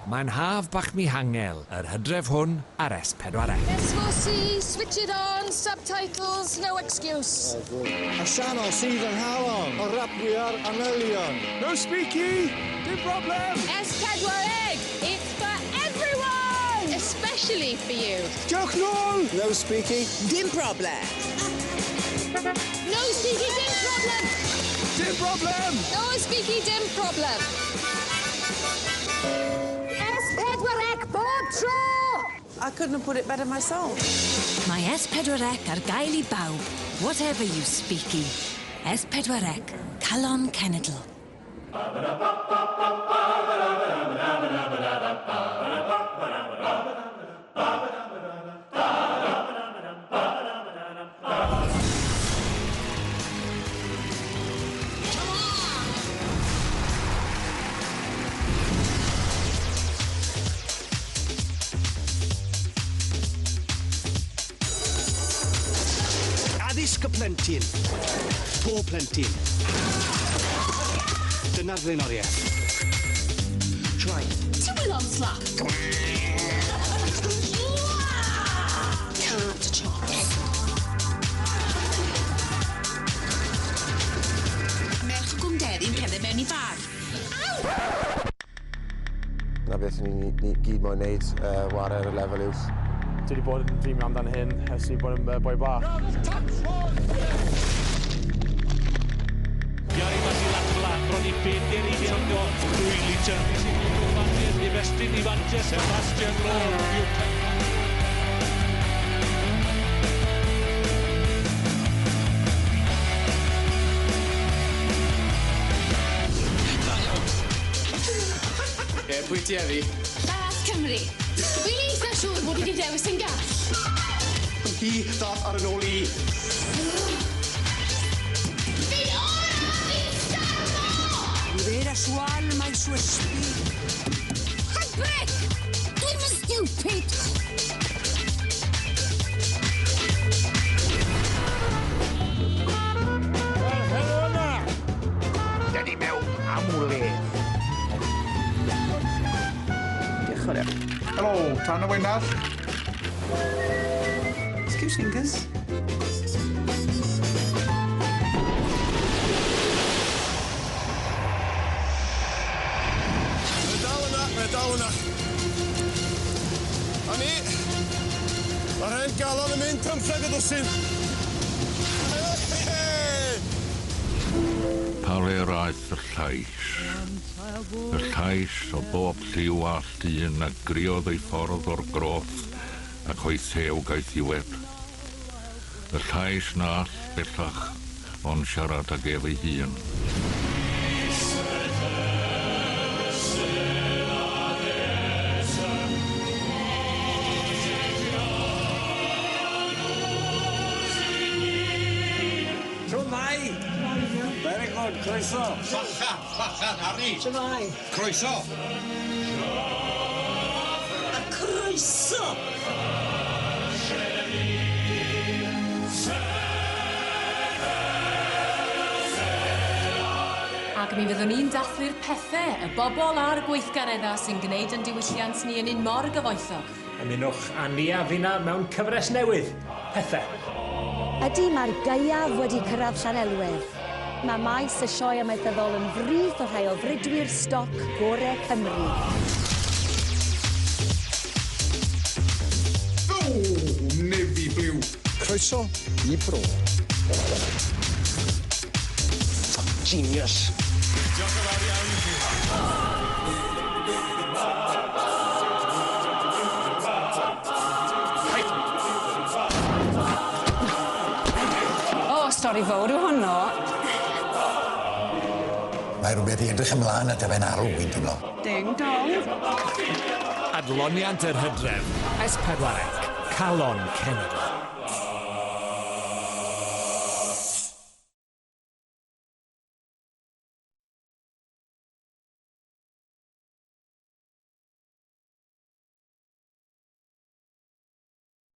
Mae'n haf bach mihangel, yr hydref hwn ar S4C. S4C, switch it on, subtitles, no excuse. Allanol sydd yng nghalon, o rapwyr anelion. No speaky, dim problem. S4C, it's for everyone! Especially for you. Diolch nôl! No speaky. Dim problem. No speaky, dim problem. Dim problem! No speaky, dim problem. S4C bob tro! I couldn't have put it better myself. Mae S4C ar gael i bawb, whatever you speaky. S4C, Calon Cenedl. Addysg y plentyn. Pob plentyn. Dyna'r flaenoriaeth. Shwmae? Ti'n wylo'n slap? Can't chops. Merch o Gwmderi'n cerdded mewn i far. Na beth ni gyd moyn neud, ware ar y lefel uwch. Dwi wedi bod yn dreamio amdan hyn ers i bod yn boi bach. Iari mas i Latvala, bron i bedair i fiondio, 2 litr. Ifestyn i Fantes, Sebastian Lowe. Ie, pwy ti heddi? Las Cymru. Fi'n eitha siŵr bod fi wedi dewis yn gall. Hi ddath ar yn ôl i. Fi'n ora, fi'n starfo! Libera su alma y su espíritu. Handbrake! Dwi'n fy stupid! Wel, helo yna! Dyn ni mewn am wledd. Diolch yn fawr iawn. Helo, Tan y Wenall. Excuse fingers. Mae dal yna, mae dal yna. A ni, mae'r hen galon yn mynd 15 o ddwsin. Pa le aeth y llais? Y llais o bob lliw a llun a griodd ei ffordd o'r groth ac o'i thew gaeth iwed. Y llais na all bellach ond siarad ag ef ei hun. Shwmae? Very good, croeso. Fachan, fachan, Harry. Shwmae? Croeso. A croeso! Ac mi fyddwn ni'n dathlu'r pethau, y bobl a'r gweithgareddau sy'n gwneud yn diwylliant ni yn un mor gyfoethog. Ymunwch â ni a finna mewn cyfres newydd, Pethau. Ydy, mae'r gaeaf wedi cyrraedd Llanelwedd. Mae maes y sioe amaethyddol yn frith o rhai o fridwyr stoc gorau Cymru. O, nefi bliw. Croeso i Bro. Genius. Diolch yn fawr iawn i chi. O, stori fawr yw honno. Mae rhywbeth i edrych ymlaen at efo'n arw, fi'n teimlo. Ding dong. Adloniant yr hydref, S4C, Calon Cenedl.